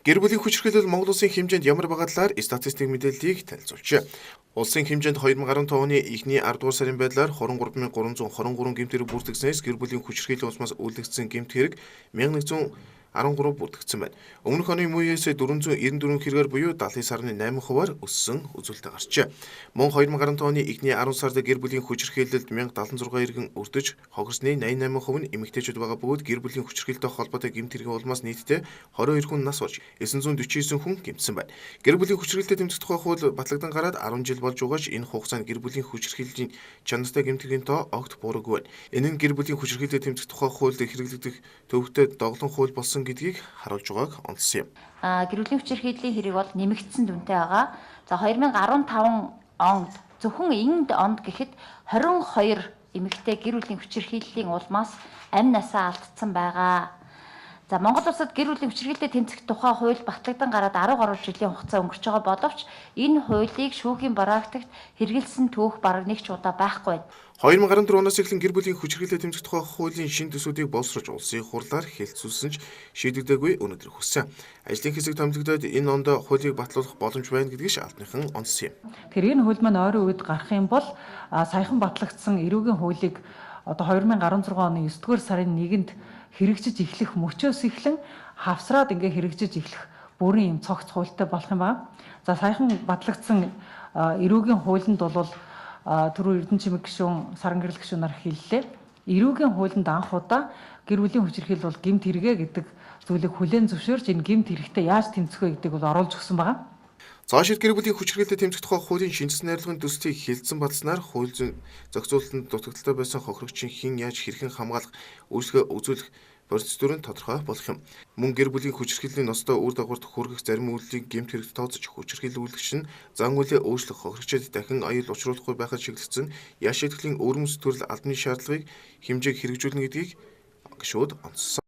Гэр бүлийн хүчирхийлэл Монгол Улсын хэмжээнд ямар байгаа талаар статистик мэдээллийг танилцуулжээ. Улсын хэмжээнд 2015 оны эхний 10 дугаар сарын байдлаар 23,323 гэмт хэрэг бүртгэснээс гэр бүлийн хүчирхийллийн улмаас үлдэгдсэн гэмт хэрэг 1113 бүртгэгдсэн байна. Өмнөх оны мууяас 494 хэрэгээр буюу 79.8%-аар өссөн үзүүлэлт гарчээ. Мөн 2015 оны эхний 10 сард гэр бүлийн хүчирхийлэлд 1076 иргэн өртөж, хохирсны 88% нь эмэгтэйчүүд байгаа бөгөөд гэр бүлийн хүчирхийлэлтэй холбоотой гэмт хэргийн улмаас нийтдээ 22 хүн нас барж, 949 хүн гэмтсэн байна. Гэр бүлийн хүчирхийлэлтэй тэмцэх тухай хууль батлагдан гараад 10 жил болж байгаа ч энэ хугацаанд гэр бүлийн хүчирхийллийн чанартай гэмт хэргийн тоо огт буураагүй байна. Энэ нь гэр бүлийн хүчирхийлэлтэй тэмцэх тухай хуульд хэрэглэгдэх төвөгтэй доглон хууль болсон гэдгийг харуулж байгааг онцлсон юм. Гэр бүлийн хүчирхийллийн хэрэг бол нэмэгдсэн дүнтэй байгаа. За, 2015 онд зөвхөн энд онд гэхэд 22 эмэгтэй гэр бүлийн хүчирхийллийн улмаас амь насаа алдсан байгаа. За, Монгол улсад гэр бүлийн хүчирхийлэлтэй тэмцэх тухай хууль батлагдан гараад 10 гаруй жилийн хугацаа өнгөрч байгаа боловч энэ хуулийг шүүхийн практикт хэрэгэлсэн түүх бараг нэг ч удаа байхгүй байна. 2014 оноос эхлэн гэр бүлийн хүчирхийлэлтэй тэмцэх тухай хуулийн шинэ төсвүүдийг боловсруулж, улсын хурлаар хэлэлцүүлсэн ч шийдэгдээгүй өнөөдөр хүрсэн. Ажлын хэсэг томилогдоод, энэ онд хуулийг батлуулах боломж байна гэдгийг албаныхан онцлсон юм. Тэгэхээр энэ хууль маань ойрын үед гарах юм бол саяхан батлагдсан эрүүгийн хуулийг одоо 2016 оны 9 дугаар сарын 1-нд хэрэгжиж эхлэх мөчөөс эхлэн хавсраад ингээ хэрэгжиж эхлэх бүрэн юм цогц хуультай болох юм байна. За, саяхан батлагдсан эрүүгийн хуулинд бол түрүү Эрдэнэ чимэг гишүүн, Саран гэрэл гишүүн нар хэллээ. Эрүүгийн хуулинд анх удаа гэр бүлийн хүчирхийлэл бол гэмт хэрэгэ гэдэг зүйлийг хүлээн зөвшөөрч, энэ гэмт хэрэгтэй яаж тэмцэх вэ гэдгийг бол оруулж өгсөн байгаа. Цаашид гэр бүлийн хүчирхийлэлтэй тэмцэх тухай хуулийн шинэчилсэн найрлагын төслийг хэлэлцэн баталснаар хууль зүйн зохицуулалтанд дутагдалтай байсан хохирогчийн хэн, яаж, хэрхэн хамгаалах, үйлчилгээ үзүүлэх процедур нь тодорхой болох юм. Мөн гэр бүлийн хүчирхийллийн ёстой үр дагаварт хүргэх зарим үйлдэлийг гэмт хэрэгт тооцож, хүчирхийлэл үйлдэгч нь зан үйлээ өөрчлөх, хохирогчид дахин аюул учруулахгүй байхад чиглэсэн ял шийтгэлийн өвөрмөц төрөл албаны шаардлагыг хэмжээг хэрэгжүүлнэ гэдгийг гишүүд онцлсон.